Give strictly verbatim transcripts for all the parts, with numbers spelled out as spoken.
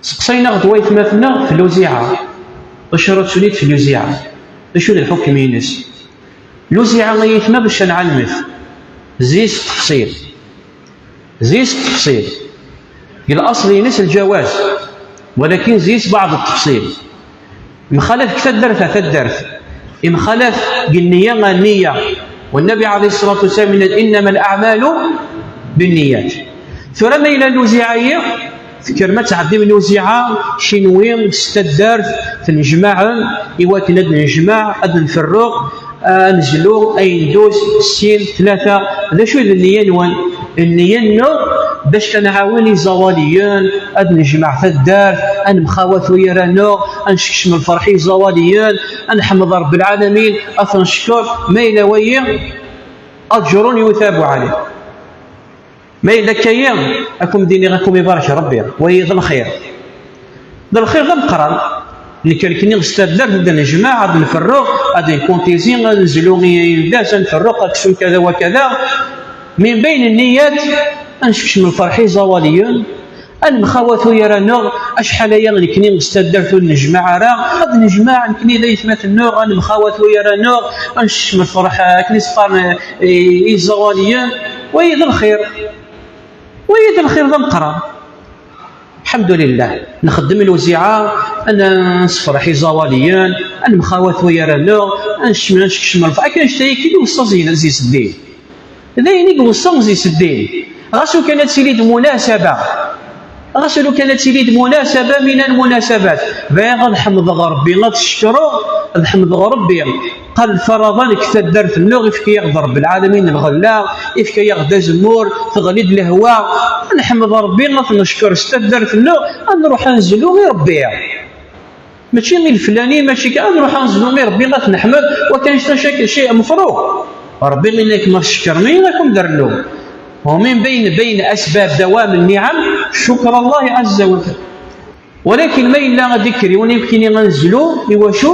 Seqsayen-aɣ-d waytmaten-nneɣ f Luziɛa. D acu ara d-tiniḍ f Luziɛa? D acu d lḥukm-ines? Luziɛa ay aytma, bac ad nɛelmet, zzi-s ttefṣil. Zzi-s ttefṣil. Deg laṣel-ines lǧawaz, walakin zzi-s baɛḍ ttefṣil. Mxalaf deg taddart ar taddart. Imxalaf deg nniya ar nniya. Wannabi ɛalayhi ṣṣalatu wassalam yenna-d: "Innama l-aɛmalu binniyat." Tura ma yella Luziɛa-yi, tekkrem ad tɛeddim Luziɛa, kenwi s taddart tnejmaɛem i wakken ad nejmaɛ, ad nferruq, ad nezlu, ayen dus, sin, tlata. D acu i d nniya-nwen? Nniya-nneɣ bac ad nɛawen iẓawaliyen, ad nejmeɛ taddart, ad nemxawat wayra-nneɣ, ad nsekcem lferḥ i iẓawaliyen, ad neḥmed Ṛebbi lɛalamin, ad t-neckeṛ. Ma yella wayi, aǧrun yutabu ɛalayh. Ma yella akka-yi, ad kem-d-iniɣ, ad kem-ibarek Ṛebbi, wayi d lxir. D lxir d ameqqran. Nekk nekkni s taddart ad nejmeɛ, ad nferruq, ad nkuntizi, ad nezlu i, i yindas, ad nferruq aksum kada wa kada. Min bayn nniyat, ad nsekcem lferḥ i iẓawaliyen, ad nemxawat wayra-nneɣ. Acḥal aya nekkni s taddart ur nejmaɛ ara, ad nejmaɛ nekkni d aytmaten-nneɣ, ad nemxawat wayra-nneɣ, ad nsekcem lferḥ, akken i s-qqaren, i, i iẓawaliyen. Wayi d lxir. Wayi d lxir d ameqqran. Lḥemdulillah, nxeddem Luziɛa, ad nessefreḥ iẓawaliyen, ad nemxawat wayra-nneɣ, ad nsekcem, ad nsekcem lferḥ. Akken anect-agi i iweṣṣa Zi-, Zi Seddin. D ayen i iweṣṣa Zi Seddin. Ɣas lukan ad tili d munasaba, ɣas lukan ad tili d munasaba min al munasabat, bɣiɣ ad ḥemdeɣ Ṛebbi, ad t-cekkreɣ, ad ḥemdeɣ Ṛebbi. Qal faraḍa nekk taddart-nneɣ, ifka-yaɣ-d Ṛebbi lɛalamin lɣella, ifka-yaɣ-d azemmur, teɣli-d lehwa. Ad neḥmed Ṛebbi, ad t-neckeṛ s taddart-nneɣ, ad nruḥ ad nezlu i Ṛebbi. Mačči i leflani, mačči kan, ad nruḥ ad nezlu i Ṛebbi, ad t-neḥmed, wakken cta cak ciɛ mefruq. Ṛebbi yenna-k ma tcekkrem-iyi, ad ken-d-rnuɣ. ومن بين، بين أسباب دوام النعم شكر الله عز وجل. Walakin ma yella ad d-ikker yiwen imekni ad nezlu, iwacu?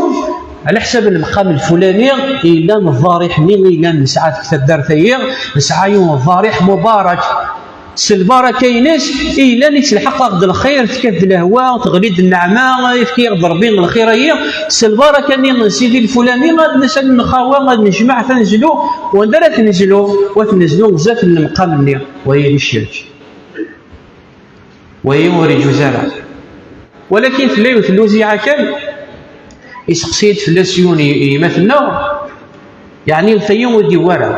Ɛla ḥsab n lemqam lfulani, yella ḍḍariḥ-nni i yellan nesɛa deg taddart-agi, nesɛa yiwen ḍḍariḥ mubarak. S lbaraka-ines i yellan ittelḥaq-aɣ-d lxir, tekkat-d lehwa, teɣli-d nneɛma, yefka-yaɣ-d Ṛebbi lxir-agi. S lbaraka-nni n sidi lfulani, ad nas ad nxawa, ad nejmeɛ, ad nezlu. Wanda ara t-nezlu? Ad t-nezlu zdat n lemqam-nni. Wayi d ccirk. Wayi ur iǧuz ara. Walakin tella yiwet n Luziɛa kan, iseqsi-d fell-as yiwen n yemma-tneɣ, yeɛni tayi ur d-yewwi ara.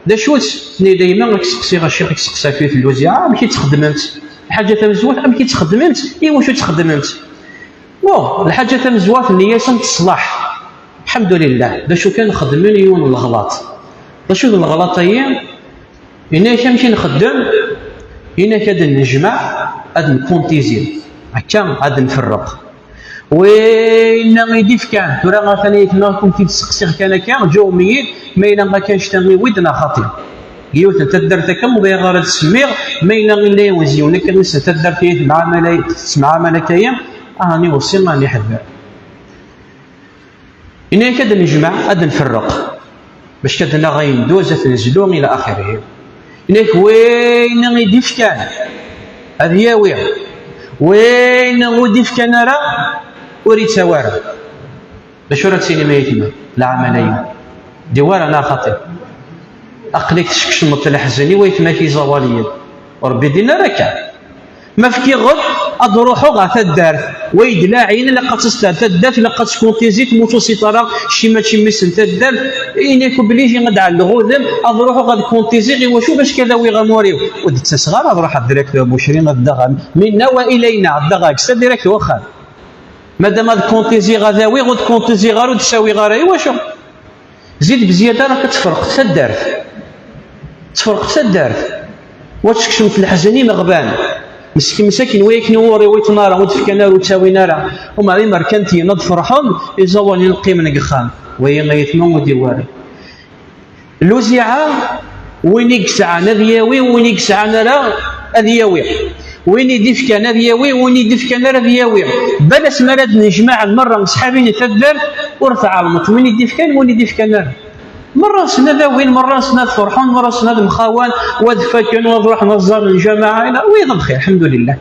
D acu-tt? Tenna-d: "A yemma, ad k-seqsiɣ a ccix, ad k-seqsiɣ yiwet n Luziɛa, amek i tt-txeddmemt? Lḥaǧa tamezwarut, amek i tt-txeddmemt? Iwacu tt-txeddmemt?" Bon, lḥaǧa tamezwarut, nniya-s am ṣṣlaḥ. Lḥemdulillah, d acu kan xedmen yiwen n leɣlaṭ. D acu d leɣlaṭ-agi? Yenna-yak amek i nxeddem, yenna-yak ad d-nejmeɛ, ad nkuntizi, akka ad nferreq. Winna i d-ifkan, tura atan ayetma, ad ken-id-seqsiɣ kan akka, ǧawem-iyi-d, ma yella akka annect-a iwwi-d neɣ xaṭi. Yiwet n taddart akka, ur bɣiɣ ara ad semmiɣ, ma yella illa yiwen ziwen akka, isem n taddart i temɛamala-, tettemɛamal akka-yi, ah, ni weṣṣi, ah, ni ḥedder. Yenna-yak ad d-nejmeɛ, ad d-nferreq, bac ad d-naɣ ayen d uzat n zlu ila axirihi. Yenna-yak winna i d-ifkan ad yawi, winna ur d-ifkan ara ur ittawi ara. D acu ara d-tinim a yetma? Leɛmal-agi d-iwwi ara neɣ xaṭi? Aql-ik teskecmeḍ leḥzen i waytma-k iẓawaliyen. Ur Ṛebbi d-yenna ara akka. Ma fkiɣ-d ad ruḥeɣ ɣer taddart, wa yi-d-laɛin, ilaq ad tt-, taddart ilaq ad tkuntizi, tmut ur siṭ ara, kečči mačči mmi-s n taddart, ini-k obliji ad ɛelleɣ udem, ad ruḥeɣ ad kuntiziɣ, iwacu? Bac ad awiɣ amur-iw. Ur d-ttaseɣ ara, ad ruḥeɣ direct ɣer Bucri, ad ddaɣ minna wa ilayna, ad ddaɣ ɣer Ksa direct waxxam. Madam ad kuntiziɣ ad awiɣ, ur d-kuntiziɣ ara, ur d-sawiɣ ara, iwacu? Zid bziyada, raka tferqet taddart. Tferqet taddart. Wa tsekcem f leḥzen imeɣban. Meskin, msakin, wa yakken ur iwiten ara, ur d-fkan ara, ur ttawin ara. Umar imerkantiyen ad ferḥen, iẓawalen qqimen deg uxxam. Wayi ayetma ur d-iwari. Luziɛa, win i yesɛan ad yawi, win i yesɛan ara ad yawi. Win i d-ifkan ad yawi, win i d-ifkan ara ad yawi. Bal asmi ara d-nejmaɛen merra ṣḥabi n taddart, ur tɛelmeḍ win i d-ifkan, win i d-ifkan ara. Merra-nsen ad awin, merra-nsen ad ferḥen, merra-nsen ad mxawan, wa ad faken, wa ad ruḥen ad ẓẓaren lǧamaɛa, ila, wa d lxir, lḥemdulillah.